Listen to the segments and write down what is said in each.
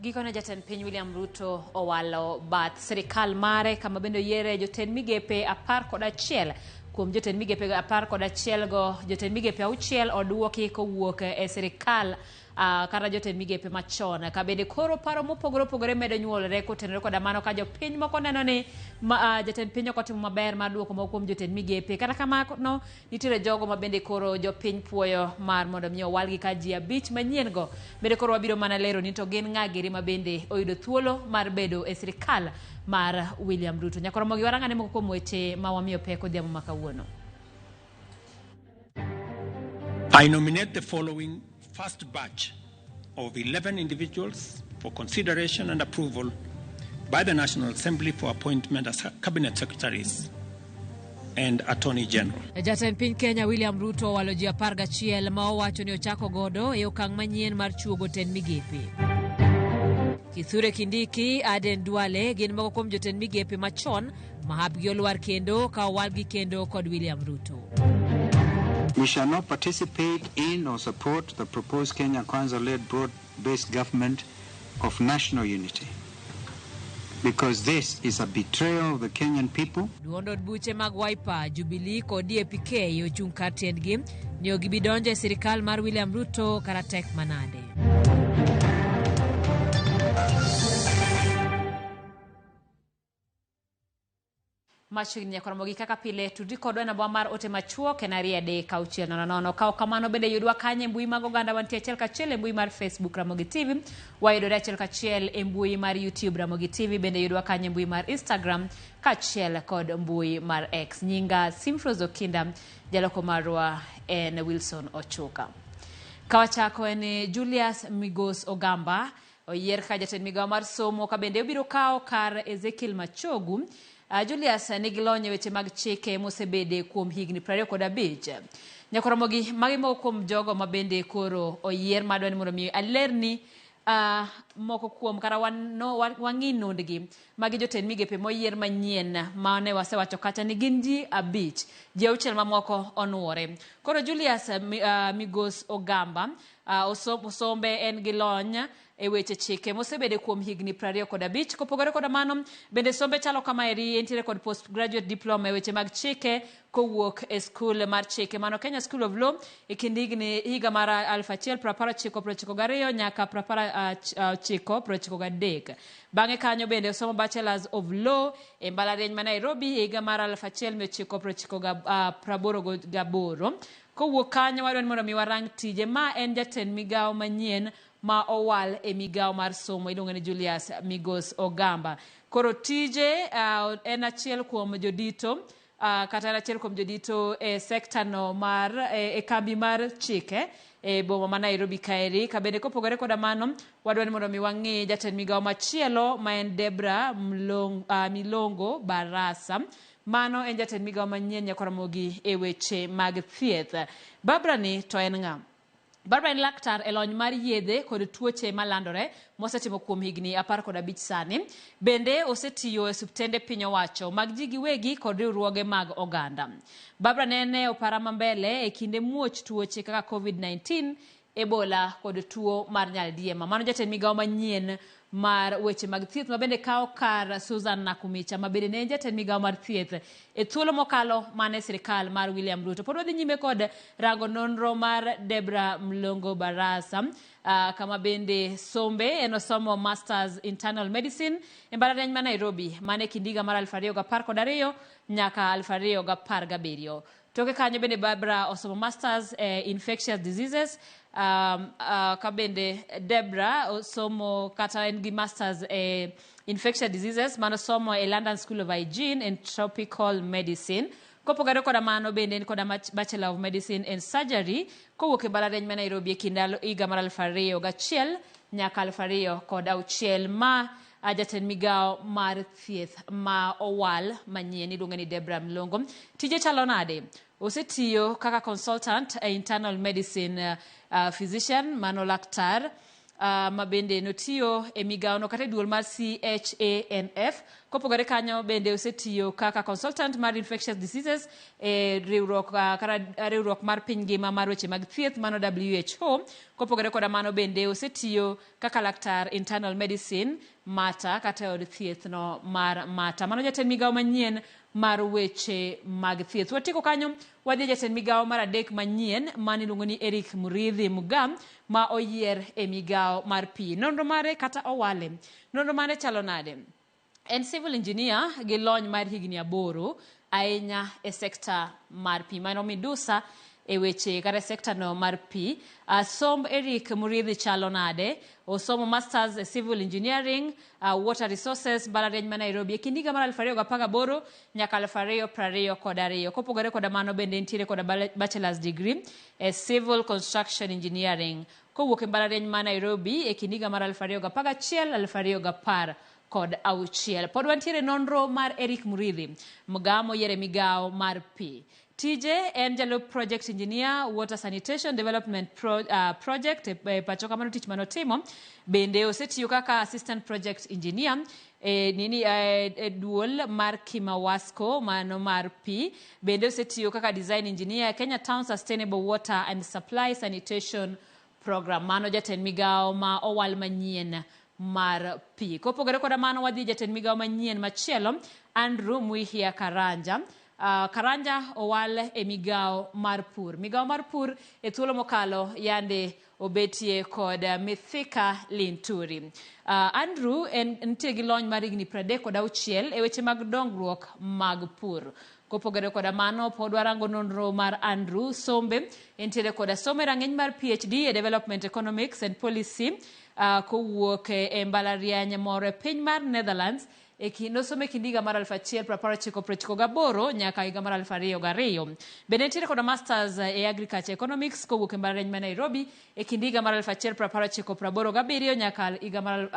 Gikone jatend piny William Ruto owalo bath sirikal mare kama bende oyiere jotend migepe 11. Kuom jotend migepe 11 go, jotend migepe auchiel oduoki kowuok e sirikal kata jotend migepe machon. Ka bende koro paro mopogore opogore medo nyuolore kotenore koda mano ka jopiny moko neno ni jatend piny ok otimo maber mar duoko moko kuom jotend migepe. Kata kamano, nitiere jogo ma bende koro jopiny puoyo mar mondo mi owalgi ka ji abich manyien go. Bende koro wabiro mana lero ni to gin ng'a giri ma bende oyudo thuolo mar bedo e sirikal mar William Ruto. Nyakoromogi warang'ane moko kuom weche ma wamiyo pek odhiambo ma kawuono. I nominate the following first batch of 11 individuals for consideration and approval by the National Assembly for appointment as Cabinet Secretaries and Attorney General. Jatend piny Kenya William Ruto owalo ji 11 ma owacho ni ochako godo e okang' manyien mar chuogo tend migepe. Kithure Kindiki, Aden Duale gin moko kuom jotend migepe machon ma hapgi olwar kendo ka owalgi kendo kod William Ruto. We shall not participate in or support the proposed Kenya Kwanza-led broad-based government of national unity, because this is a betrayal of the Kenyan people. Duond od buche mag Wiper, Jubilee kod DAP-K ochung' kar tiendgi ni ok gibi donjo e sirikal mar William Ruto kata tek manade. Machiegni nyaka romo gi kaka pile tudri kodwa e namba mar ote machuok en 23600. Ka ok kamano bende yudwa kanye e mbui mag oganda wantie achiel kachiel e mbui mar Facebook Ramogi TV, wayudore achiel kachiel e mbui mar YouTube Ramogi TV, bende yudwa kanye e mbui mar Instagram kaachiel kod mbui mar X. Nyinga Simfros Okinda, jaloko marwa en Wilson Ochuka. Kawachako en Julius Migos Ogamba oyier ka jatend migawo mar somo ka bende obiro kawo kar Ezekiel Machogu. Julius nigi lony e weche mag chike mosebede kuom higni 25. Nyakoromogi magi moko kuom jogo ma bende koro oyier madwa ni mondo mi alerni moko kuom kata wang'i nondgi. Magi jotend migepe moyier manyien mane wasewacho kacha ni gin ji abich, ji auchiel mamoko onuore. Koro Julius Migos Ogamba Osombe en gi lony e weche chike mosebede kuom higni 25. Kopogore koda mano, bende sombe chalo kama eri, entiere kod postgraduate diploma e weche mag chike kowuok e skul mar chike mano Kenya School of Law e kind higni higa mar aluf achiel prapar ochiko prochiko gariyo nyaka prapar ochiko prochiko gadek. Bang'e kanyo bende osomo Bachelors of Law e mbalariany ma Nairobi e higa mar aluf achiel mia ochiko prochiko praboro gaboro. Kowuok kanyo wadwa ni mondo mi warang tije. Ma en jatend migawo manyien ma owal e migawo mar somo iluongo ni Julius Migos Ogamba. Koro tije en achiel kuom jodito kata en achiel kuom jodito e sekta no mar e kambi mar chike e boma ma Nairobi kaeri. Ka bende kopogore koda mano wadwa ni mondo mi wang'i jatend migawo machielo ma en Debra Milongo Barasa. Mano en jatend migawo manyien Nyakoromogi e weche mag thieth. Barbara ni to en ng'a? Barbara en laktar e lony mar yedhe kod tuoche malandore mosetimo kuom higni 15 sani. Bende osetiyo e osiptende piny owacho mag ji giwegi kod riwruoge mag oganda. Barbara nene opara mambele e kinde muoch tuoche kaka COVID-19, Ebola kod tuo mar nyaldiema. Mano jatend migawo manyien mar weche mag thieth ma bende kawo kar Susan Nakhumicha ma bende ne en jatend migawo mar thieth e thuolo mokalo mane sirikal mar William Ruto. Pod wadhi nyime kod rango nonro mar Debra Mlongo Barasa kama bende sombe en osomo Masters Internal Medicine e mbalariany ma Nairobi mane kind higa mar 2012 nyaka 2017. Toke kanyo bende Barbara osomo Masters e Infectious Diseases, ka bende Debra osomo kata en gi Masters e Infectious Diseases mano somo e London School of Hygiene and Tropical Medicine. Kopogore koda mano bende en koda Bachelor of Medicine and Surgery kowuok e mbalariany ma Nairobi e kind higa mar 2001 nyaka 2006. Ma jatend migawo mar thieth ma owal manyien iluonge ni Debra Mlongo. Tije chalo nade? Osetiyo kaka consultant e internal medicine physician mano laktar. ma bende notiyo e migawono kata e duol mar CHANF. Kopogore kanyo bende osetiyo kaka consultant mar infectious diseases e riwruok kata riwruok mar piny ngima mar weche mag thieth mano WHO. Kopogore koda mano bende osetiyo kaka laktar internal medicine Mata kata e od thieth no mar Mata. Mano jatend migawo manyien mar weche mag thieth. Watieko kanyo wadhi e jatend migawo mar adek manyien mane iluongo ni Eric Muriithi Mugaa ma oyier e migawo mar pi. Nonro mare kata owale. Nonro mare chalo nade? En civil engineer gi lony mar higni aboro ahinya e sekta mar pi. Mano midusa e weche kata e sekta no mar pi. Somb Eric Muriithi chalo nade? Osomo Masters e Civil Engineering, Water Resources, mbalariany ma Nairobi e kind higa mar 2018 nyaka 2022. Kopogore koda mano bende entiere koda Bachelor's degree e Civil Construction Engineering kowuok e mbalariany ma Nairobi e kind higa mar 2011 2016. Pod wantiere nonro mar Eric Muriithi, Mugaa moyier e migawo mar pi. Tije en jalup project engineer Water Sanitation Development Project e pacho kamano tich manotimo. Bende osetiyo kaka assistant project engineer e nini e duol mar Kimawasco mano mar pi. Bende osetiyo kaka design engineer Kenya Town Sustainable Water and Supply Sanitation Program. Mano jatend migawo ma owal manyien mar pi. Kopogore koda mano wadhi jatend migawo manyien machielo Andrew Mwihia Karanja. Karanja owal e migawo mar pur. Migawo mar pur e thuolo mokalo yande obetie kod Mithika Linturi. Andrew en nitie gi lony mar higni 36 e weche mag dongruok mag pur. Kopogore koda mano, pod warango nonro mar Andrew Sombe, entiere koda somo e rang'iny mar PhD e Development Economics and Policy kowuok e mbalariany moro e piny mar Netherlands. Nosomo e kind higa mar 1998 nyaka higa mar 2002. Bende entiere koda Masters e Agriculture Economics kowuok e mbalariany ma Nairobi e kind higa mar 1987 nyaka higa mar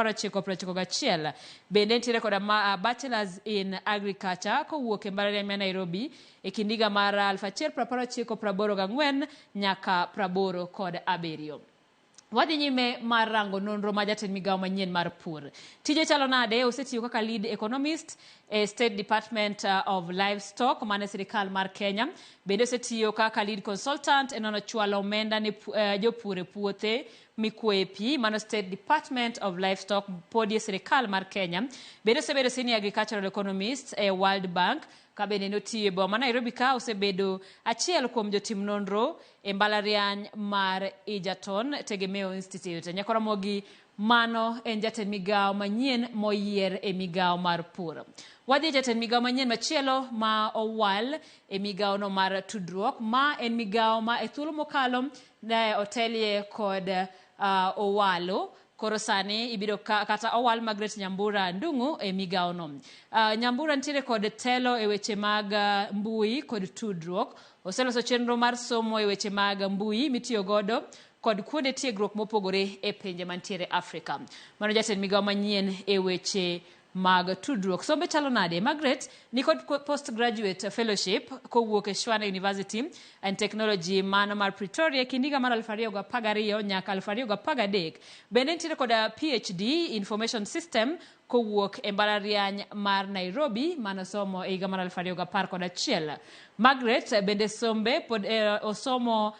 1991. Bende entiere koda Bachelors in Agriculture kowuok e mbalariany ma Nairobi e kind higa mar 1984 nyaka 87. Wadhi nyime mar rango nonro ma jatend migawo manyien mar pur. Tije chalo nade? Osetiyo kaka lead economist e State Department of Livestock mane sirikal mar Kenya. Bende osetiyo kaka lead consultant e nono chwalo omenda ne jopur e puothe mikwoye pi mano State Department of Livestock podi e sirikal mar Kenya. Bende osebedo senior agricultural economist e World Bank. Ka bende notiyo e boma ma Nairobi ka osebedo achiel kuom jotim nonro e mbalariany mar Egerton Tegemeo Institute. Nyakoramogi mano en jatend migawo manyien moyier e migawo mar pur. Wadhi e jatend migawo manyien machielo ma owal e migawo no mar tudruok, ma en migawo ma e thuolo mokalo ne otelie kod Owalo. Koro sani ibiro kata owal Margaret Nyambura Ndung'u e migawo no. Nyambura nitiere kod telo e weche mag mbui kod tudruok. Oseloso chenro mar somo e weche mag mbui mitiyo godo kod kuonde tiegruok mopogore e pinje mantiere Afrika. Mano jatend migawo manyien e weche mag tudruok. Sombe chalo nade? Margaret ni kod postgraduate fellowship kowuok e Tshwane University and Technology mano mar Pretoria e kind higa mar 2012 nyaka 2013. Bende nitiere koda PhD Information System kowuok e mbalariany mar Nairobi manosomo e higa mar 2011. Margaret bende sombe pod osomo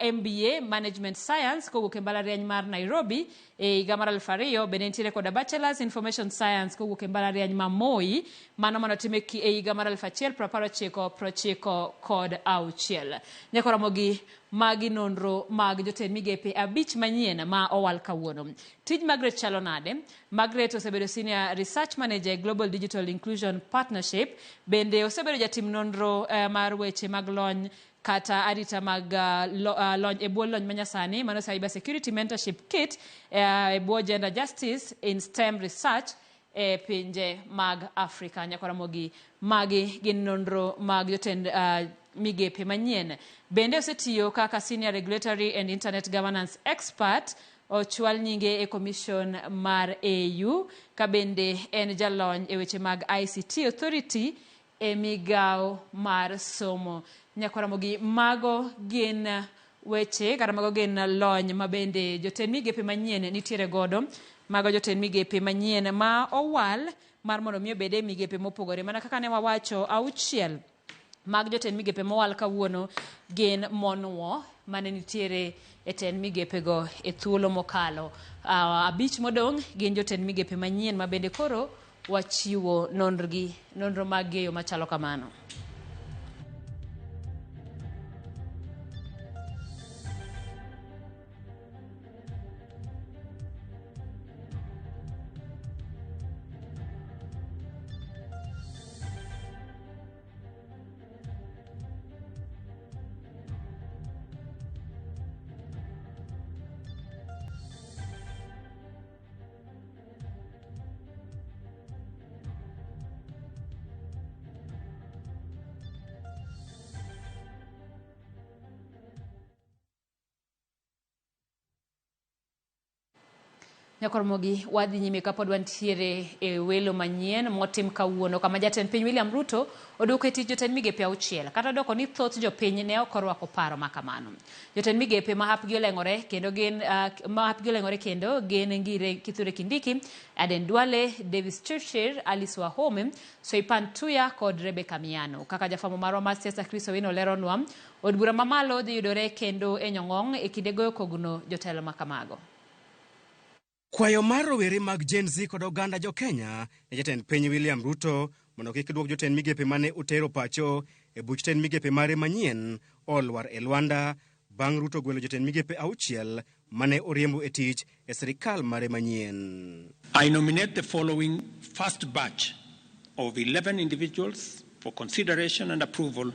MBA Management Science kowuok e mbalariany mar Nairobi e higa mar 2000. Bende nitiere koda Bachelors Information Science kowuok e mbalariany ma Moi mano manotime e higa mar 1996. Nyakoramogi magi nonro mag jotend migepe abich manyien ma owal kawuono. Tij Margaret chalo nade? Margaret osebedo Senior Research Manager e Global Digital Inclusion Partnership. Bende osebedo jatim nonro mar weche mag lony kata arita mag lony e bwo lony manyasani mano Cyber Security Mentorship Kit e bwo Gender Justice in STEM Research e pinje mag Afrika. Nyakoramogi magi gin nonro mag jotend migepe manyien. Bende osetiyo kaka Senior Regulatory and Internet Governance Expert, ochwal nyinge e Commission mar AU, ka bende en jalony e weche mag ICT Authority e migawo mar somo. Nyakoramogi mago gin Weche kata mago gin lony ma bende jotend migepe manyien nitiere godo. Mago jotend migepe manyien ma owal mar mondo mi obed e migepe mopogore. Mana kaka ne wawacho, auchiel mag jotend migepe mowal kawuono gin monwo mane nitiere e tend migepego e thuolo mokalo. Abich modong' gin jotend migepe manyien ma bende koro wachiwo nonrgi, nonro mag e yo machalo kamano. Nyakormogi wadhi nyime kapod wantiere e welo manyien motim kawuono kama jatend piny William Ruto oduoko e tich jotend migepe auchiel kata doko ni thoth jopiny ne ok orwako paro ma kamano. Jotend migepe ma hapgi oleng'ore kendo gin ma hapgi oleng'ore kendo gin Ngire Kithure Kindiki, Aden Duale, Davis Chirchir, Alice Wahome, Soipan Tuya kod Rebecca Miano. Kaka jafwambo marwa mar siasa Chris Owino leronwa, od bura mamalo dhi yudore kendo e Nyong'ong' e kinde goyo kogno jotelo ma kamago. Kwayo mar rowere mag Gen Z kod oganda jo Kenya ne jatend piny William Ruto mondo kik duok jotend migepe mane otero pacho e buch tend migepe mare manyien olwar e lwanda bang' Ruto gwelo jotend migepe auchiel mane oriembo e tich e sirikal mare manyien. I nominate the following first batch of 11 individuals for consideration and approval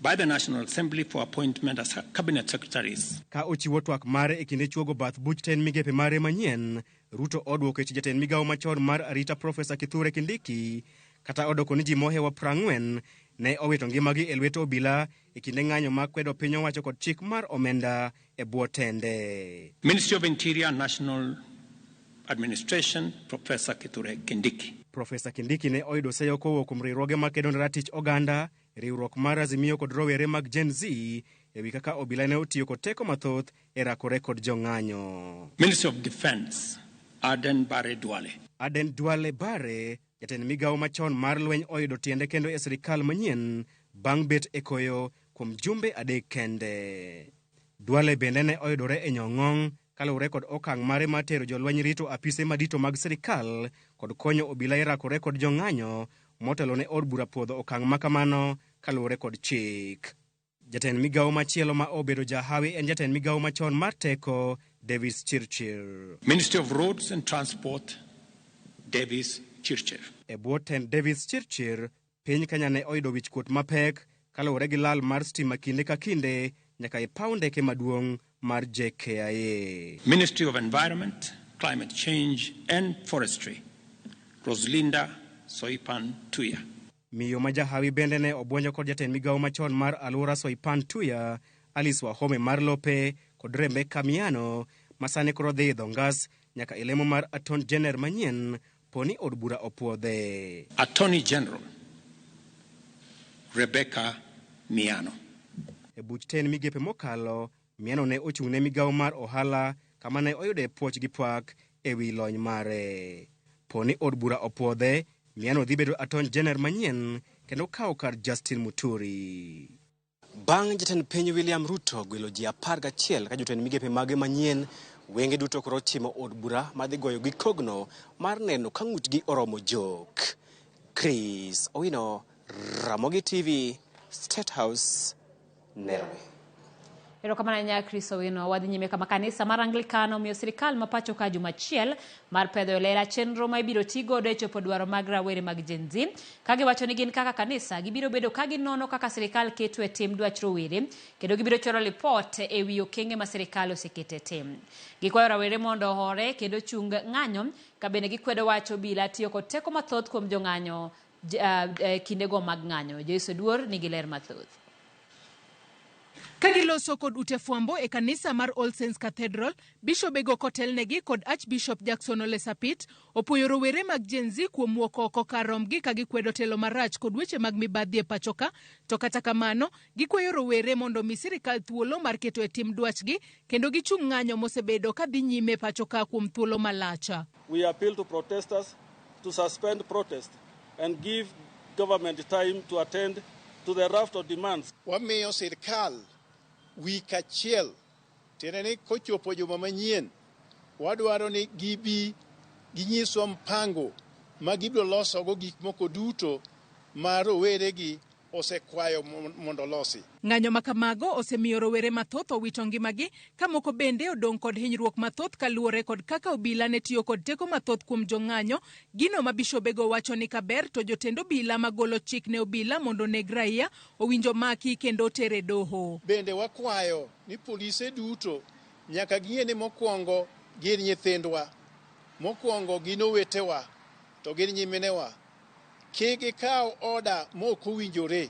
by the National Assembly for appointment as cabinet secretaries. Ka ochiwo twak mare e kinde chuogo bath buch tend migepe mare manyien, Ruto oduoko e tich jatend migawo machon mar arita Profesa Kithure Kindiki kata odoko ni ji mohewo 40 ne owito ngimagi e lwet obila e kinde ng'anyo ma kwedo piny owacho kod chik mar omenda e bwo tende. Ministry of Interior National Administration, Professor Kithure Kindiki. Profesa Kindiki ne oyudo seyo kowuok kuom riwruoge makedo ne ratich oganda, riwruok mar Azimio kod rowere mag Gen Z ewi kaka obila ne otiyo kod teko mathoth e rakore kod jong'anyo. Ministry of Defense, Aden Bare Duale. Aden Duale Bare, jatend migawo machon mar lweny oyudo tiende kendo e sirikal manyien bang' bet e koyo kuom jumbe adek kende. Duale bende ne oyudore e Nyong'ong' kaluwore kod okang' mare mar tero jolweny rito apise madito mag sirikal kod konyo obila e rakore kod jong'anyo motelo ne od bura puodho okang' ma kamano kaluwore kod chik. Jatend migawo machielo ma obedo jahawi en jatend migawo machon mar teko Davis Chirchir. Ministry of Roads and Transport, Davis Chirchir. E bwo tend Davis Chirchir, piny Kenya ne oyudo wichkuot mapek kaluwore gi lal mar stima kinde ka kinde nyaka e paw ndeke maduong' mar JKIA. Ministry of Environment, Climate Change and Forestry, Roselinda Soipan Tuya. Miyo ma jahawi bende ne obwonjo kod jatend migawo machon mar alwora Soipan Tuya, Alice Wahome mar Lope kod Rebecca Miano ma sani koro dhi idho ngas nyaka e lemo mar Attorney General manyien poni od bura opuodhe. Attorney General Rebecca Miano. E buch tend migepe mokalo, Miano ne ochung' ne migawo mar ohala kama ne oyude puoch gi pak e wi lony mare. Poni od bura opuodhe, Miano dhi bedo Attorney General manyien kendo kawo kar Justin Muturi. Bang' jatend piny William Ruto gwelo ji 11 ka jotend migepe mage manyien, wenge duto koro ochimo od bura madhi goyo gi kogno mar neno ka ng'utgi oromo jok. Chris Owino, Ramogi TV, State House, Nairobi. Erokamano ahinya Chris Owino. Wadhi nyime kama kanisa mar Anglican omiyo sirikal ma pacho ka juma achiel mar pedho e lela chenro ma ibiro ti godo e chopo dwaro mag rawere mag Gen Z. Ka giwacho ni gin kaka kanisa gibiro bedo ka ginono kaka sirikal keto e tim dwach rowere kendo gibiro chwalo lipot e wi okenge ma sirikal oseketo e tim. Gikwayo rawere mondo ohore kendo chung ng'anyo ka bende gikwedo wach obila tiyo kod teko mathoth kuom jong'anyo kindego mag ng'anyo. Joyce Oduor nigi ler mathoth. Ka giloso kod ute fwambo e kanisa mar All Saints Cathedral, bishobego kotelnegi kod Archbishop Jackson Ole Sapit opuoyo rowere mag Gen Z kuom wuok oko kar rombgi ka gikwedo telo marach kod weche mag mibadhi e pachoka. To kata kamano, gikwayo rowere mondo omi sirikal thuolo mar keto e tim dwachgi kendo gichung' ng'anyo mosebedo ka dhi nyime pachoka kuom thuolo malach. We appeal to protesters to suspend protest and give government time to attend to the raft of demands. Wamiyo sirkal wik achiel, tiende ni kochopo juma manyien, wadwaro ni gibi ginyiswa mpango ma gibiro losogo gik moko duto ma roweregi osekwayo mondo olosi. Ng'anyo ma kamago osemiyo rowere mathoth owito ngimagi ka moko bende odong' kod hinyruok mathoth kaluwore kod kaka obila ne tiyo kod teko mathoth kuom jong'anyo. Gino ma bishobego wacho ni kaber to jotend obila magolo chik ne obila mondo oneg raia owinjo maki kendo oter e doho. Bende wakwayo ni polise duto nyaka ging'e ni mokwongo gin nyithindwa, mokwongo gin owetewa, to gin nyiminewa. Kik gikaw oda mok owinjore,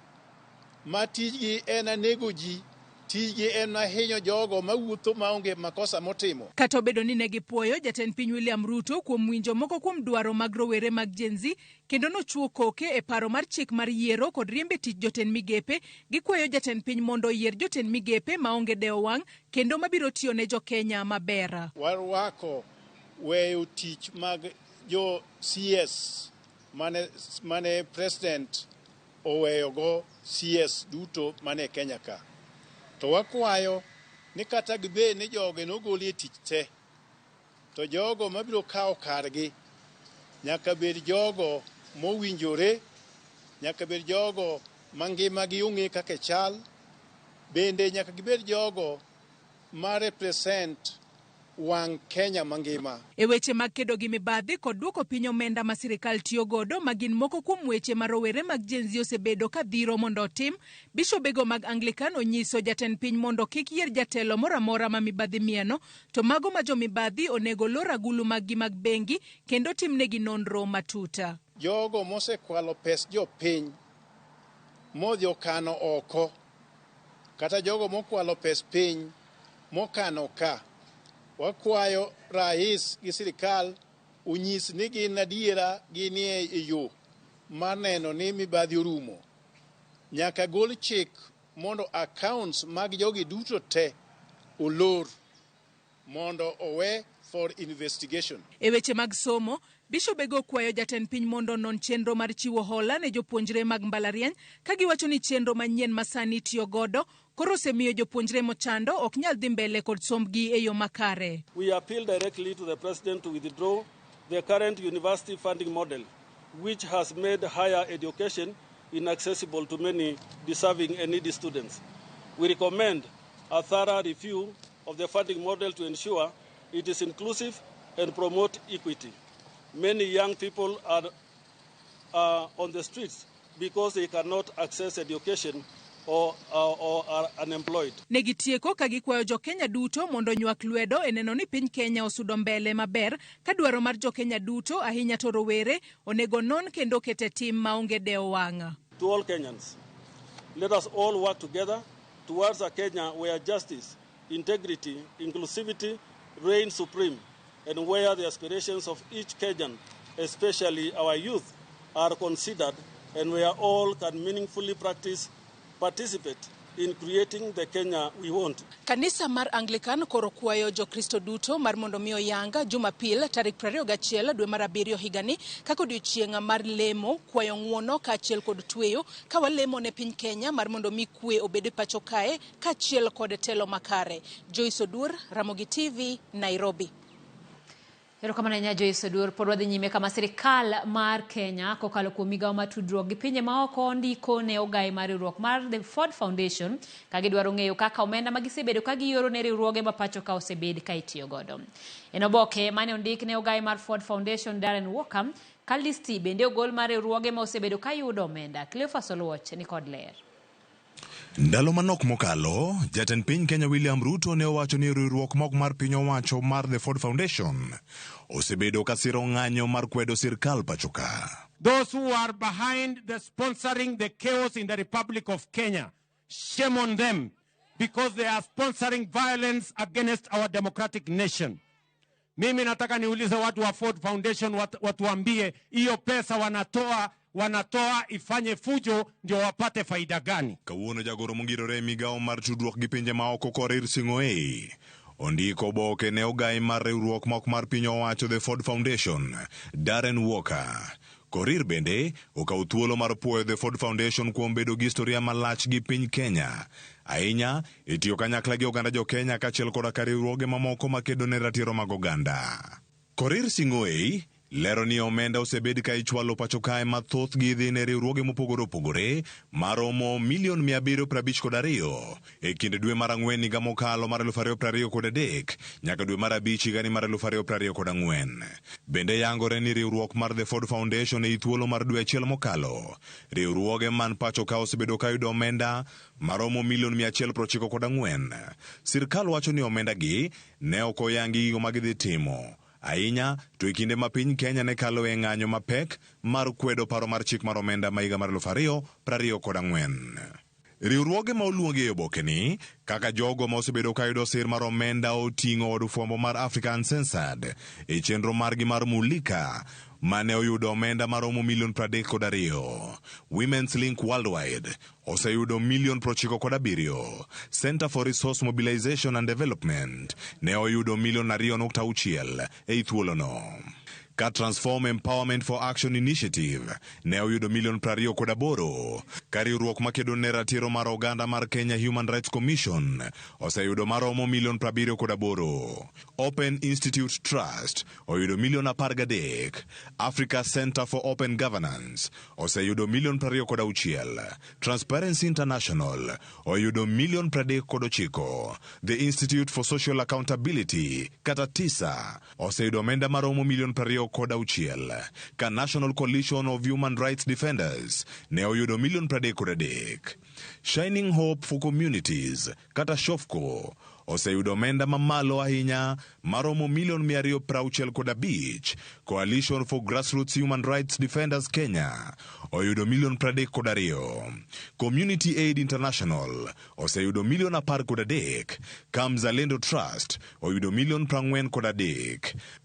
ma tijgi en nego ji, tijgi en hinyo jogo mawuotho maonge makosa motimo. Kata obedo ni ne gipuoyo jatend piny William Ruto kuom winjo moko kuom dwaro mag rowere mag Gen Z kendo nochuo koke e paro mar chik mar yiero kod riembe tich jotend migepe, gikwayo jatend piny mondo oyier jotend migepe maonge dewo wang' kendo mabiro tiyo ne jo-Kenya maber. Warwako weyo tich mag jo CS mane president oweyogo CS duto mane Kenya ka. To wakwayo ni kata gibed ni joge nogolie tich te, to jogo mabiro kawo kargi nyaka bed jogo mowinjore, nyaka bed jogo mangimagi ong'e kaka chal, bende nyaka gibed jogo ma represent wang' Kenya mangima. E weche mag kedo gi mibadhi kod duoko piny omenda ma sirikal tiyo godo ma gin moko kuom weche ma rowere mag Gen Z osebedo ka dhiro mondo otim, bishobego mag Anglican onyiso jatend piny mondo kik yier jatelo moro amora ma mibadhi mieno, to mago ma jomibadhi onego lor agulu maggi mag bengi kendo timnegi nonro matut. Jogo mosekwalo pes jopiny modhi okano oko, kata jogo mokwalo pes piny mokano ka, wakwayo rais gi sirikal onyis ni gin adiera ginie e yo mar neno ni mibadhi orumo. Nyaka gol chik mondo accounts mag jogi duto te olor mondo owe for investigation. E weche mag somo, bishobego okwayo jatend piny mondo onon chenro mar chiwo hola ne jopuonjre mag mbalariany ka giwacho ni chenro manyien ma sani itiyo godo koro osemiyo jopuonjre mochando ok nyal dhi mbele kod sombgi e yo makare. We appeal directly to the president to withdraw the current university funding model, which has made higher education inaccessible to many deserving and needy students. We recommend a thorough review of the funding model to ensure it is inclusive and promote equity. Many young people are on the streets because they cannot access education or are unemployed. Ne gitieko ka gikwayo jo-Kenya duto mondo onywak lwedo e neno ni piny Kenya osudo mbele maber ka dwaro mar jo-Kenya duto ahinya to rowere onego non kendo kete tim maonge dewo wang'. To all Kenyans, let us all work together towards a Kenya where justice, integrity, inclusivity reign supreme, and where the aspirations of each Kenyan, especially our youth, are considered, and where all can meaningfully participate in creating the Kenya we want. Kanisa mar Anglican koro kwayo Jokristo duto mar mondo mi oyanga Jumapil tarik 21 dwe mar 7 higani kaka odiochieng' mar lemo, kwayo ng'uono kaachiel kod tweyo ka walemo ne piny Kenya mar mondo mi kwe obed e pacho kae kaachiel kod telo makare. Joyce Odur, Ramogi TV, Nairobi. Erokamano ahinya Joyce Odur. Pod wadhi nyime kama sirikal mar Kenya kokalo kuom migawo mar tudruok gi pinje maoko ndiko ne ogai mar riwruok mar The Ford Foundation ka gidwaro ng'eyo kaka omenda ma gisebedo ka gioro ne riwruoge ma pacho ka osebed ka itiyo godo. En oboke mane ondik ne ogai mar Ford Foundation Darren Walker ka listi bende ogol mar riwruoge ma osebedo ka yudo omenda. Cleophas Oluoch ni kod ler. Ndalo manok mokalo, jatend piny Kenya William Ruto ne owacho ni riwruok mok mar piny owacho mar The Ford Foundation osebedo ka siro ng'anyo mar kwedo sirkal pacho ka. Those who are behind the sponsoring the chaos in the Republic of Kenya, shame on them. because they are sponsoring violence against our democratic nation. Mimi nataka niulize watu wa Ford Foundation watuambie hiyo pesa wanatoa ifanye fujo ndio wapate faida gani? Kawuono jagoro mongirore e migawo mar tudruok gi pinje maoko Korir Sing'oei ondiko oboke ne ogai mar riwruok mok mar piny owacho The Ford Foundation, Darren Walker. Korir bende okawo thuolo mar puoyo The Ford Foundation kuom bedo gi historia malach gi piny Kenya. Ahinya e tiyo kanyakla gi oganda jo Kenya kaachiel koda ka riwruoge mamoko makedo ne ratiro mag oganda. Korir Sing'oei lero ni omenda osebed ka ichwalo pacho kae ma thothgi dhi ne riwruoge mopogore opogore maromo milion 752 e kind dwe mar ang'wen higa mokalo mar 2023 nyaka dwe mar abich higani mar 2024. Bende yangore ni riwruok mar The Ford Foundation ei thuolo mar dwe achiel mokalo, riwruoge man pacho ka osebedo ka yudo omenda maromo milion 194. Sirkal wacho ni omenda gi ne ok oyangi gigo ma gidhi timo. Ahinya to e kinde ma piny Kenya ne kalo e ng'anyo mapek mar kwedo paro mar chik mar omenda ma higa mar 2024. Riwruoge ma oluongi e obokeni kaka jogo ma osebedo ka yudo sir mar omenda oting'o od fwambo mar Africa Uncensored e chenro margi mar Mulika mane oyudo omenda maromo milion 32. Women's Link Worldwide oseyudo milion 97. Center for Resource Mobilization and Development ne oyudo milion 2.6 ei thuolono. Ka Transform Empowerment for Action Initiative ne oyudo milion 28. Ka riwruok makedo ne ratiro mar oganda mar Kenya Human Rights Commission oseyudo maromo milion 78. Open Institute Trust oyudo milion 13. Africa Center for Open Governance oseyudo milion 26. Transparency International oyudo milion 39. The Institute for Social Accountability kata TISA oseyudo omenda maromo milion 26. Ka National Coalition of Human Rights Defenders ne oyudo milion 33. Shining Hope for Communities kata SHOFCO oseyudo omenda mamalo ahinya maromo milion 265. Coalition for Grassroots Human Rights Defenders Kenya oyudo milion 32. Community Aid International oseyudo milion 13. Kamzalendo Trust oyudo milion 43.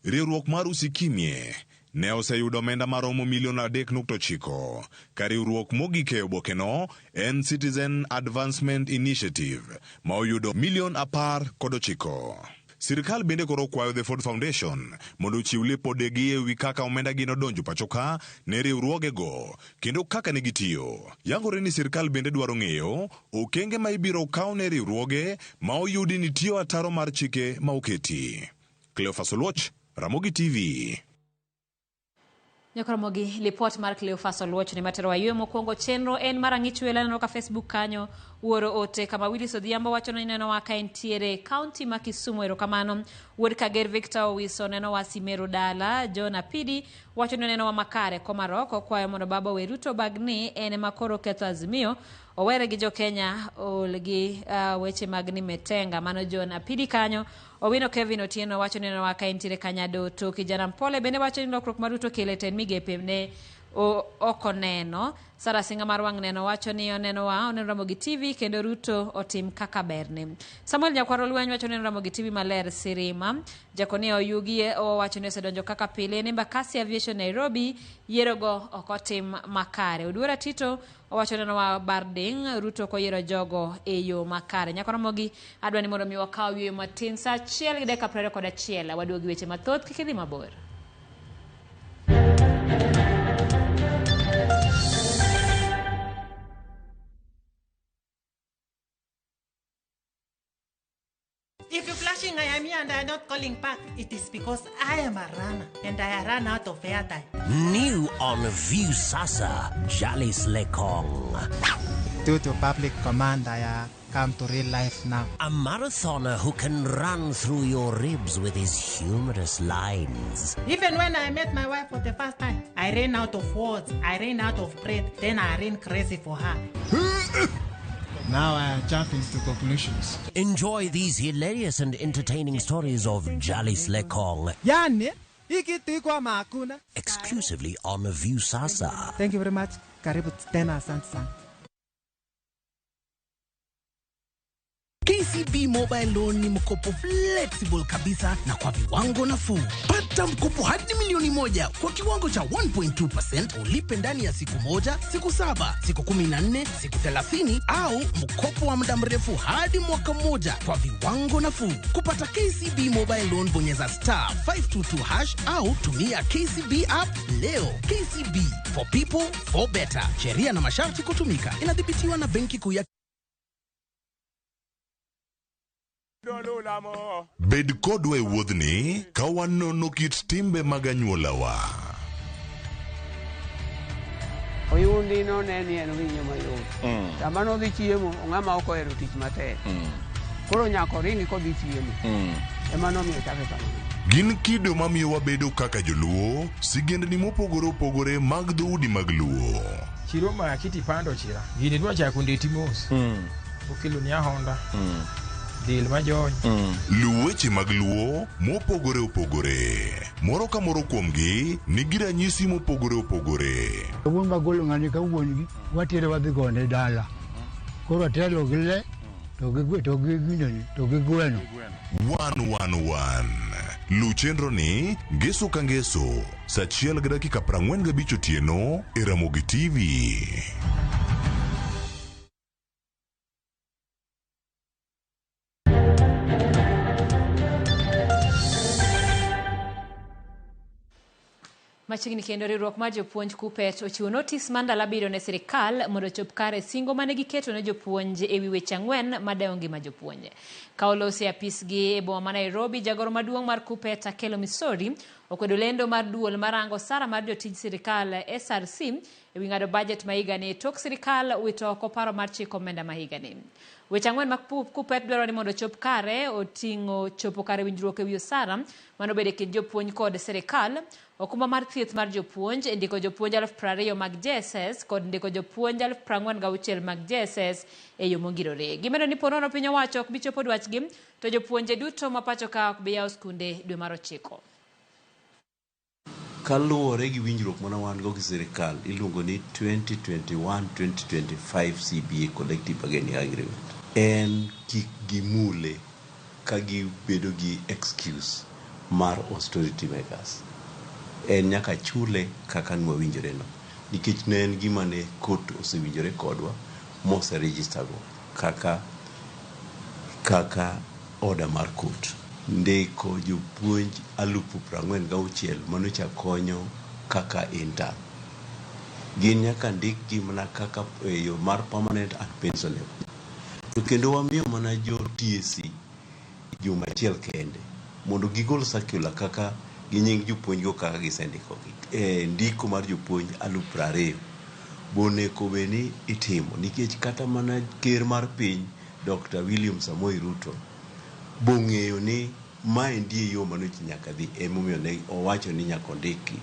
Riwruok mar Usikimye ne oseyudo omenda maromo milion 3.9. Ka riwruok mogik e obokeno en Citizen Advancement Initiative ma oyudo milion 19. Sirkal bende koro kwayo The Ford Foundation mondo ochiw lipodegi e wi kaka omenda gi nodonjo pacho ka ne riwruogego kendo kaka ne gitiyo. Yangore ni sirkal bende dwaro ng'eyo okenge ma ibiro kaw ne riwruoge ma oyudi ni tiyo ataro mar chike ma oketi. Cleophas Oluoch, Ramogi TV. Nyakoromogi lipot mar Cleophas Oluoch ni matero wayueyo mokwongo chenro en mar ang'ich welo aneno ka Facebook kanyo wuoro ote kama Willis Odhiambo wacho ni nenowa ka entiere kaunti ma Kisumu. Erokamano. Wuod Kager Victor Owiso nenowa Simeru dala. John Apidi wacho ni onenowa makare Komarok okwayo mondo baba owe Ruto bagni en ema koro ketho Azimio owere gi jo Kenya ol gi weche mag ni metenga. Mano John Apidi kanyo. Owino Kevin Otieno wacho ni nenowa ka entiere Kanyado. To kijana Mpole bende wacho ni lokruok mar Ruto kelo e tend migepe ne ok oneno. Sara Singa mar wang' neno wacho ni onenowa, oneno Ramogi TV kendo Ruto otim kaka berne. Samuel Nyakwaro Lweny wacho ni oneno Ramogi TV maler Sirima. Jakonia Oyugi owacho ni osedonjo kaka pile en Embakasi Aviation Nairobi, yierogo ok otim makare. Oduora Tito owacho ni onenowa Barding, Ruto ok oyiero jogo e yo makare. Nyako Ramogi adwa ni mondo mi wakaw yueyo matin saa 1:21 waduogi weche mathoth kik idhi mabor. If you're flashing, I am here and I am not calling back. It is because I am a runner and I run out of airtime. New on Viusasa, Jalis Lekong. Due to public command, I come to real life now. A marathoner who can run through your ribs with his humorous lines. Even when I met my wife for the first time, I ran out of words, I ran out of breath, then I ran crazy for her. Now I am jumping to conclusions. Enjoy these hilarious and entertaining stories of Jalis Lekong. Yani, hiki iko makuna. Exclusively on Viusasa. Thank you very much. Karibu tena, asante sana. KCB Mobile Loan ni mkopo flexible kabisa na kwa viwango nafuu. Pata mkopo hadi milioni 1 kwa kiwango cha 1.2%, ulipe ndani ya siku 1, siku 7, siku 14, siku 30 au mkopo wa muda mrefu hadi mwaka mmoja kwa viwango nafuu. Kupata KCB Mobile Loan, bonyeza *522# au tumia KCB app leo. KCB, for people for better. Sheria na masharti kutumika. Inadhibitiwa na Benki Kuu ya Bed kodwa e wuodhni ka wanono kit timbe mag anyuolawa. Oyundi no ne ni en winyo mayot. Sama nodhi chiemo, ng'ama ok ohero tich matek. Koro nyaka oringi kodhi chiemo. Ema nomiyo chake kamano. Gin kido mamiyo wabedo kaka joluo, sigendni mopogore opogore mag dhoudi mag Luo. Chiro maki tipando chira. Gini dwa chako ndeti mos. Okelo ni ahonda. Del majony. Luw weche mag Luo mopogore opogore. Moro ka moro kuomgi nigi ranyisi mopogore opogore. Wuon magolo ng'ani ka wuon gi watere wadhi gone dala. Koro atelo gi le to gi to gi ginene to gi gweno. 111. Luw chenro ni ngeso ka ngeso saa 1:45 otieno e Ramogi TV. Machiegni kendo riwruok mar jopuonj KUPPET ochiwo notis mar ndalo 7 ne sirikal mondo ochop kare singo mane giketo ne jopuonj ewi weche 4 madewo ngima jopuonj. Ka olosi e apisgi e boma ma Nairobi, jagoro maduong' mar KUPPET Akelo Misori okwedo lendo mar duol marango osara mar jotij sirikal SRC ewi ng'ado bajet ma higani tok sirikal wito oko paro mar chiko omenda ma higani. Weche 4 ma KUPPET dwaro ni mondo ochop kare oting'o chopo kare winjruok ewi osara manobedo e kind jopuonj kod sirikal, okumba mar thieth mar jopuonj, ndiko jopuonj 20,000 mag JSS kod ndiko jopuonj 46,000 mag JSS e yo mongirore. Gimedo ni ponono piny owacho ok bi chopo dwachgi to jopuonje duto ma pacho ka ok bi yawo skunde dwe mar 9. Kaluwore gi winjruok mane wan go gi sirikal iluongo ni 2021-2025 CBA Collective Bargaining Agreement. En kik gimule ka gibedo gi excuse mar austerity measures. En nyaka chule kaka nwawinjore no. Nikech ne en gima ne court osewinjore kodwa mose register go kaka order mar court. Ndiko jopuonj 46,000 manocha konyo kaka intern. Gin nyaka ndikgi mana kaka e yo mar permanent and pensionable. To kendo wamiyo mana jo TSC juma achiel kende mondo gigol circular kaka gi nying jopuonj go kaka gisendikogi. Ndiko mar jopuonj 20,000 bonego bed ni itimo nikech kata mana ker mar piny Dr. William Samoei Ruto bong'eyo ni maendi e yo manochi nyaka dhi, emomiyo ne owacho ni nyaka ondiki